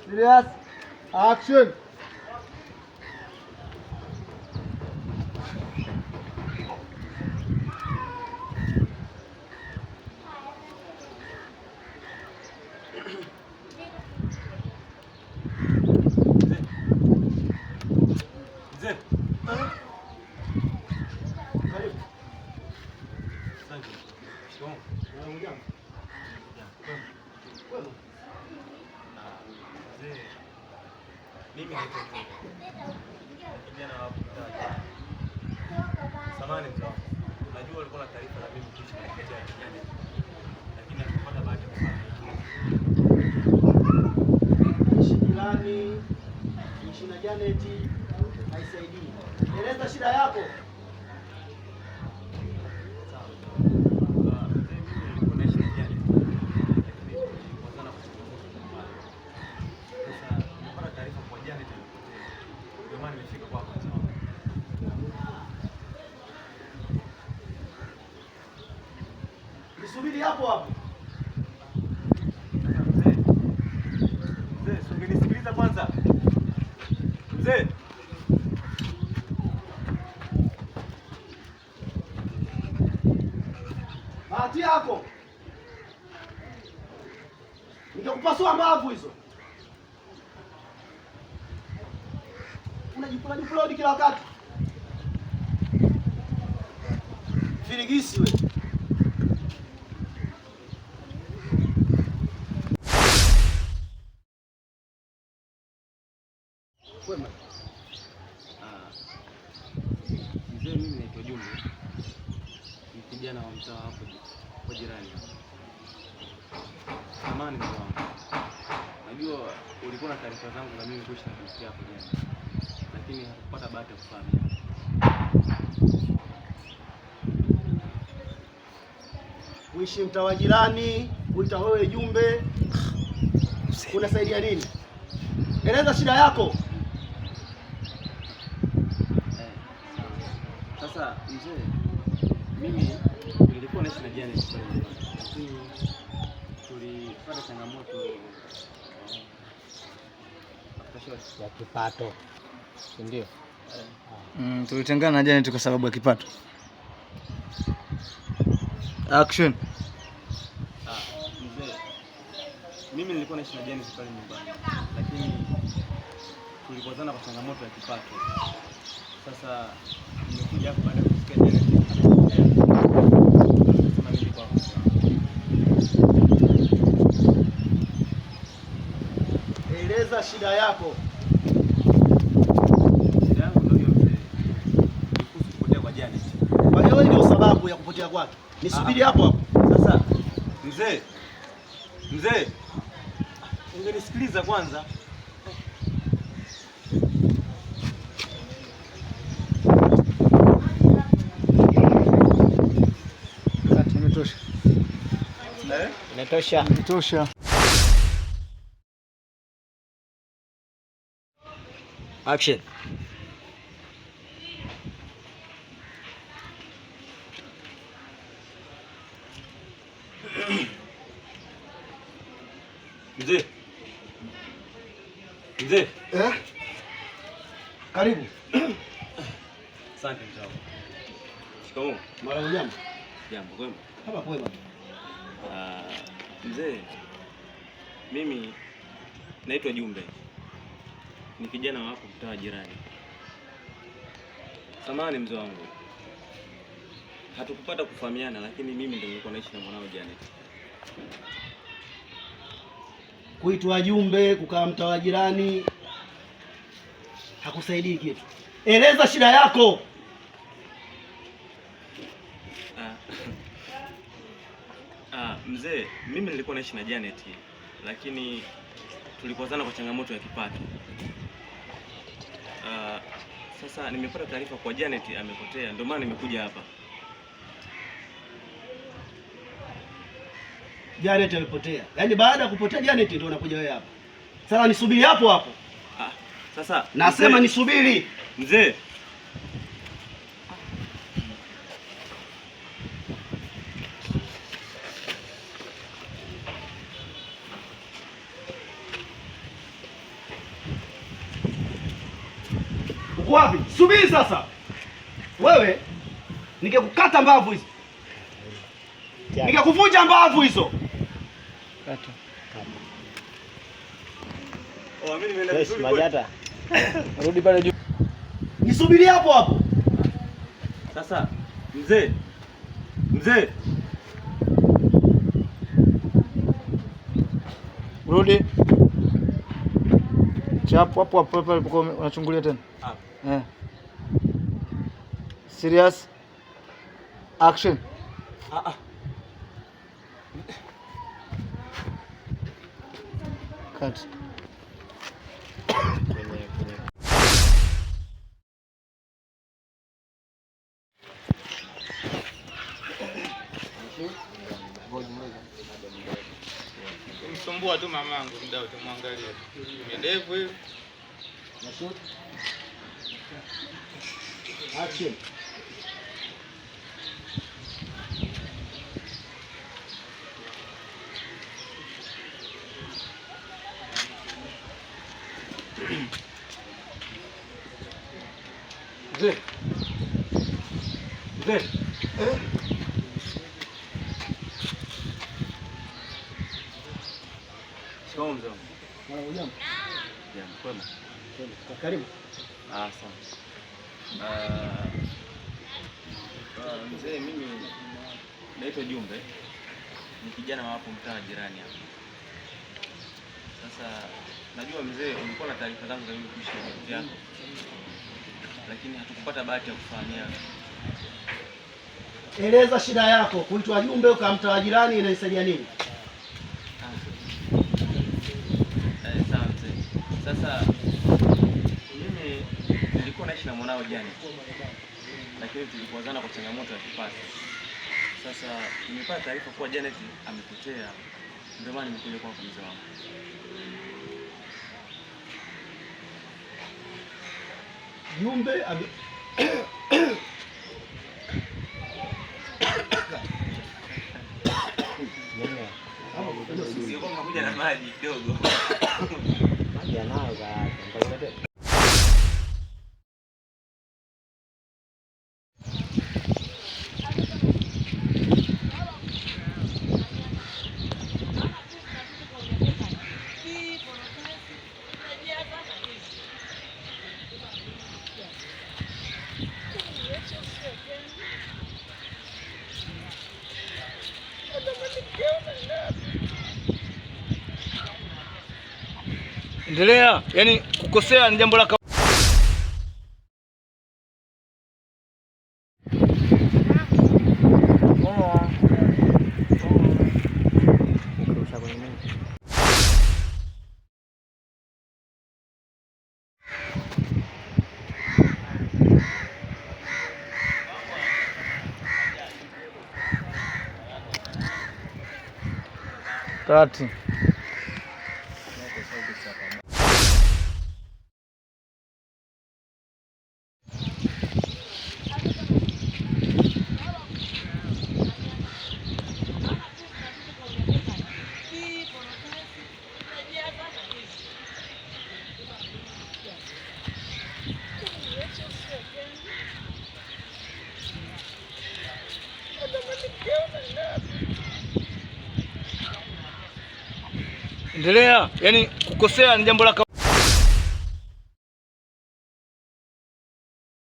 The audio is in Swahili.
Serious? Action. Mzee. Karibu. Asante. Shikamoo. Hujambo? Kwema. Mzee, mimi naitwa Juma. Kijana wa hapo mtaani. Samahani mzee wangu. Najua ulikuwa na taarifa za mimi kuishi na kijana kijana. Lakini hakupata bahati ya kufahamu. Kuishi jirani, kuishi na Janet haisaidii. Eleza shida yako. Sawa. Mzee, mimi nilikuwa naishi na Janet. Lakini tulikwazana kwa changamoto mbalimbali. Sasa nimepata taarifa kwa Janet amepotea. Ndio maana nimefika kwako mzee wangu. Nisubiri hapo hapo. Sasa mzee, mzee, si ungenisikiliza kwanza. Mzee. Bahati yako. Ningekupasua mbavu hizo. Unajipula jipula kila wakati. Firigisi wewe. Kwema. Ah, mzee, mimi naitwa Jumbe, ni kijana wa mtaa hapo kwa jirani. Samahani mzee wangu, najua ulikuwa na taarifa zangu za mimi kuishi na binti yako jana, lakini hakupata bahati ya kufahamiana. Kuishi mtaa wa jirani, kuita wewe Jumbe, unasaidia nini? Eleza shida yako. Eh, sawa. Sasa mzee, mimi nilikuwa naishi na Janet pale nyumbani, lakini tulipata changamoto after short. Ya kipato, si ndio? Tulitengana na Janet kwa sababu ya kipato. Action. Ah, mzee, mimi nilikuwa naishi na Janet pale nyumbani, lakini tulikwazana kwa changamoto ya kipato. Sasa nimekuja hapa baada ya kusikia Janet amepotea. Nikasema nije kwako. Eleza shida yako. Shida yangu ndio hiyo mzee, ni kuhusu kupotea kwa Janet. Kwa hiyo wewe ndio sababu ya kupotea kwake. Nisubiri hapo hapo. Sasa mzee, mzee, ungenisikiliza kwanza. Kati, imetosha. Eh? Inatosha. Imetosha. Action. Mzee, mzee. Eh? Karibu. Asante mzee wangu. Shikamoo. Mara hujambo? Jambo, kwema? Hapa kwema. Ah, mzee, mimi naitwa Jumbe, ni kijana wako mtaa wa jirani. Samahani mzee wangu, hatukupata kufahamiana, lakini mimi ndio nilikuwa naishi na mwanao Janet. Kuitwa Jumbe, kukaa mtaa wa jirani hakusaidii kitu. Eleza shida yako. Ah, mzee, mimi nilikuwa naishi na Janet, lakini tulikwazana kwa changamoto ya kipato. Sasa nimepata taarifa kwa Janet amepotea, ndio maana nimekuja hapa. Janet amepotea. Yaani baada ya kupotea Janet ndio unakuja wewe hapa. Sasa nisubiri hapo hapo. Ah, sasa Nasema mzee, nisubiri. Mzee, Uko wapi? Subiri sasa. Wewe ningekukata mbavu hizo. Ningekuvunja mbavu hizo. Kata. Oh, mimi nimeenda vizuri kweli. Rudi pale juu. Nisubiri hapo hapo. Sasa mzee, mzee, Rudi. Chapo hapo hapo hapo ulipokuwa unachungulia tena. Hapo. Eh. Serious. Action. Ah ah. Cut. Msumbua tu mamangu muda wote, muangalie midevu hiyo. Action. Mzee. Mzee. Shikamoo mzee wangu. Hujambo? Jambo, kwema? Karibu. Ah, asante. Mzee, mimi naitwa Jumbe, ni kijana wa hapo mtaa jirani hapa. Sasa najua mzee, ulikuwa na taarifa zangu za mimi kuishi na binti yako, lakini hatukupata bahati ya kufahamiana. Eleza shida yako. Kuitwa Jumbe ukamtoa jirani inanisaidia nini? Sawa mzee. Sasa mimi nilikuwa naishi na mwanao Janet, lakini tulikuwazana kwa changamoto ya kipato. Sasa nimepata taarifa kuwa Janet amepotea, ndio maana nimekuja kwako mzee wangu. Jumbe ame... Sio kama kuja na maji kidogo. Endelea. Yaani kukosea ni jambo la kati. Endelea. Yaani kukosea ni jambo la